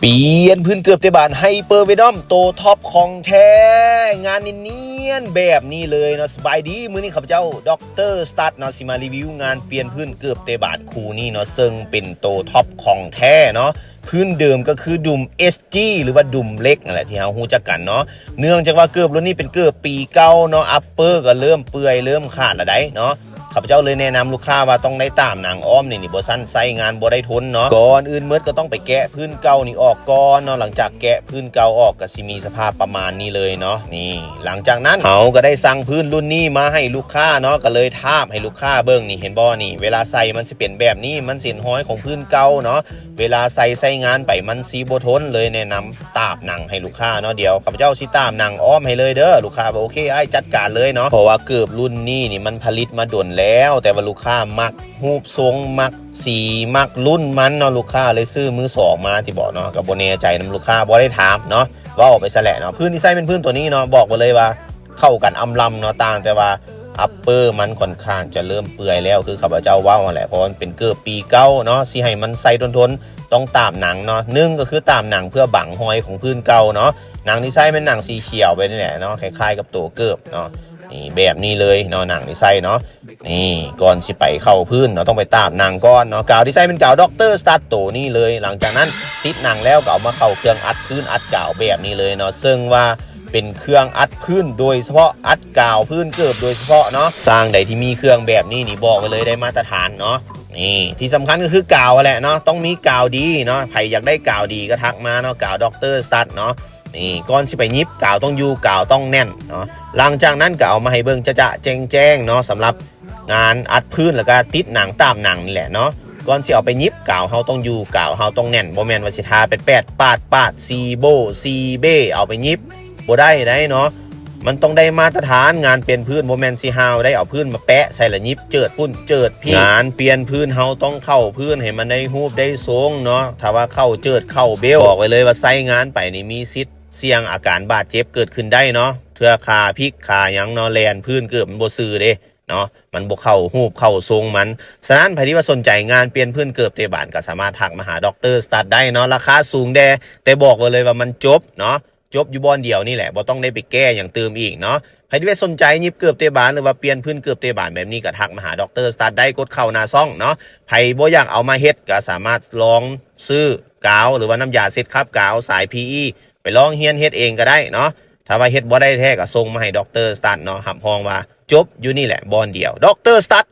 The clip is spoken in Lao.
ປ່ຽນພື້ນເກີບເຕະບານ Hyper Venom ໂຕທັອບຂອງແທ້ ງານນຽນໆແບບນີ້ເລີຍເນາະ. ສະບາຍດີ ມື້ນີ້ຂ້າພະເຈົ້າ ດຣ ສະຕັດ ເນາະ ຊິມາຣີວິວງານປ່ຽນພື້ນເກີບເຕະບານຄູ່ນີ້ເນາະ ເຊິ່ງເປັນໂຕທັອບຂອງແທ້ເນາະ. ພື້ນເດີມກໍຄືດຸມ ເອສຈີ ຫຼືວ່າດຸມເຫຼັກນັ້ນແຫຼະ ທີ່ເຮົາຮູ້ຈັກກັນເນາະ. ເນື່ອງຈາກວ່າເກີບລຸ້ນນີ້ເປັນເກີບປີເກົ່າເນາະ ອັບເປີກໍເລີ່ມເປື່ອຍເລີ່ມຂາດລະໃດ໋ເນາະ. ຂ້າພະເຈົ້າເລີຍແນະນຳລູກຄ້າວ່າຕ້ອງໄດ້ຕາມໜັງອ້ອມນີ້ນີ້ ບໍ່ຊັ້ນໃຊ້ງານບໍ່ໄດ້ທົນເນາະ. ກ່ອນອື່ນໝົດກໍຕ້ອງໄປແກະພື້ນເກົ່ານີ້ອອກກ່ອນເນາະ. ຫຼັງຈາກແກະພື້ນເກົ່າອອກກໍຊິມີສະພາບປະມານນີ້ເລີຍເນາະ. ນີ້ ຫຼັງຈາກນັ້ນເຮົາກໍໄດ້ສັ່ງພື້ນລຸ້ນນີ້ມາໃຫ້ລູກຄ້າເນາະ ກໍເລີຍທາບໃຫ້ລູກຄ້າເບິ່ງນີ້ ເຫັນບໍ່ນີ້ ເວລາໃສ່ມັນຊິເປັນແບບນີ້ ມັນເປັນຮອຍຂອງພື້ນເກົ່າເນາະ. ເວລາໃສ່ໃຊ້ງານໄປມັນຊິບໍ່ທົນ ເລີຍແນະນຳຕາບໜັງໃຫ້ລູກຄ້າເນາະ. ດຽວຂ້າພະເຈົ້າຊິຕາບໜັງອ້ອມໃຫ້ເລີຍເດີ. ລູກຄ້າວ່າ ໂອເຄ ອ້າຍຈັດການເລີຍເນາະ ເພາະວ່າເກີບລຸ້ນນີ້ນີ້ມັນຜະລິດມາດົນແລ້ວ ແຕ່ວ່າລູກຄ້າມັກຮູບຊົງ ມັກສີ ມັກລຸ້ນມັນເນາະ. ລູກຄ້າເລີຍຊື້ມືສອງມາຕິເບາະເນາະ ກໍບໍ່ແນ່ໃຈນຳລູກຄ້າ ບໍ່ໄດ້ຖາມເນາະ ເວົ້າໄປຊະແຫຼະເນາະ. ພື້ນທີ່ໃຊ້ແມ່ນພື້ນຕົວນີ້ເນາະ ບອກໄວ້ເລີຍວ່າ ເຂົ້າກັນອຳລຳເນາະ ຕ່າງແຕ່ວ່າອັບເປີມັນຂ້ອນຂ້າງຈະເລີ່ມເປື່ອຍແລ້ວ ຄືຂ້າພະເຈົ້າເວົ້າຫັ້ນແຫຼະ ເພາະມັນເປັນເກີບປີເກົ່າເນາະ. ຊິໃຫ້ມັນໃສ່ທົນໆ ຕ້ອງຕາບໜັງເນາະ. ໜຶ່ງກໍຄືຕາບໜັງເພື່ອບັງຮອຍຂອງພື້ນເກົ່າເນາະ. ໜັງທີ່ໃຊ້ແມ່ນໜັງສີຂຽວໄປນີ້ແຫຼະເນາະ ຄ້າຍໆກັບໂຕເກີບເນາະ. ນີ້ ແບບນີ້ເລີຍເນາະ ໜັງທີ່ໃຊ້ເນາະ. ນີ້ ກ່ອນຊິໄປເຂົ້າພື້ນເນາະ ຕ້ອງໄປຕາບໜັງກ່ອນເນາະ. ກາວທີ່ໃຊ້ແມ່ນກາວ Doctor Start ໂຕນີ້ເລີຍ. ຫຼັງຈາກນັ້ນຕິດໜັງແລ້ວກໍເອົາມາເຂົ້າເຄື່ອງອັດພື້ນອັດກາວແບບນີ້ເລີຍເນາະ ເຊິ່ງວ່າ ເປັນເຄື່ອງອັດພື້ນໂດຍສະເພາະ ອັດກາວພື້ນເກີບໂດຍສະເພາະເນາະ. ຊ່າງໃດທີ່ມີເຄື່ອງແບບນີ້ນີ້ ບອກໄວ້ເລີຍໄດ້ມາດຕະຖານເນາະ. ນີ້ ທີ່ສຳຄັນກໍຄືກາວຫັ້ນແຫຼະເນາະ ຕ້ອງມີກາວດີເນາະ. ໃຜຢາກໄດ້ກາວດີກໍທັກມາເນາະ ກາວ Doctor Start ເນາະ. ນີ້ ກ່ອນຊິໄປຫຍິບ ກາວຕ້ອງຢູ່ ກາວຕ້ອງແໜ້ນເນາະ. ຫຼັງຈາກນັ້ນກໍເອົາມາໃຫ້ເບິ່ງຈະໆແຈ້ງໆເນາະ ສຳລັບ ງານອັດພື້ນ ແລ້ວກໍຕິດໜັງຕາບໜັງນີ້ແຫຼະເນາະ. ກ່ອນຊິເອົາໄປຫຍິບ ກາວເຮົາຕ້ອງຢູ່ ກາວເຮົາຕ້ອງແໜ້ນ ບໍ່ແມ່ນວ່າຊິທາແປດໆປາດໆ ສີ່ໂບ້ສີ່ເບ້ເອົາໄປຫຍິບ ບໍ່ໄດ້ໃດ໋ເນາະ. ມັນຕ້ອງໄດ້ມາດຕະຖານ ງານປ່ຽນພື້ນບໍ່ແມ່ນຊິຫາວໄດ໋ ເອົາພື້ນມາແປະໃສ່ລະຫຍິບເຈີດພຸ້ນເຈີດພີ້. ງານປ່ຽນພື້ນເຮົາຕ້ອງເຂົ້າພື້ນໃຫ້ມັນໄດ້ຮູບໄດ້ຊົງເນາະ ຖ້າວ່າເຂົ້າເຈີດເຂົ້າເບ້ວ ບອກໄວ້ເລີຍວ່າໃຊ້ງານໄປນີ້ມີສິດສ່ຽງອາການບາດເຈັບເກີດຂຶ້ນໄດ້ເນາະ. ເທື່ອຂາພິກຂາຫຍັງເນາະ ແລ່ນພື້ນເກີບມັນບໍ່ຊື່ເດ້ ເນາະ ມັນບໍ່ເຂົ້າຮູບເຂົ້າຊົງມັນ. ສະນັ້ນໃຜທີ່ວ່າສົນໃຈງານປ່ຽນພື້ນເກີບເຕະບານ ກໍສາມາດທັກມາຫາ Doctor Start ໄດ້ເນາະ. ລາຄາສູງແດ່ ແຕ່ບອກໄວ້ເລີຍວ່າມັນຈົບເນາະ ຈົບຢູ່ບ່ອນດຽວນີ້ແຫຼະ ບໍ່ຕ້ອງໄດ້ໄປແກ້ຫຍັງຕື່ມອີກເນາະ. ໃຜທີ່ວ່າສົນໃຈຫຍິບເກີບເຕະບານ ຫຼືວ່າປ່ຽນພື້ນເກີບເຕະບານແບບນີ້ ກໍທັກມາຫາ Doctor Start ໄດ້ ກົດເຂົ້າໜ້າຊ່ອງເນາະ. ໃຜບໍ່ຢາກເອົາມາເຮັດ ກໍສາມາດລອງຊື້ກາວ ຫຼືວ່ານ້ຳຢາເຊັດຂັບກາວສາຍ PE ໄປລອງຮຽນເຮັດເອງກໍໄດ້ເນາະ. ຖ້າວ່າເຮັດບໍ່ໄດ້ແທ້ກໍສົ່ງມາໃຫ້ Doctor Start ເນາະ ຮັບຮອງວ່າຈົບຢູ່ນີ້ແຫຼະບ່ອນດຽວ Doctor Start.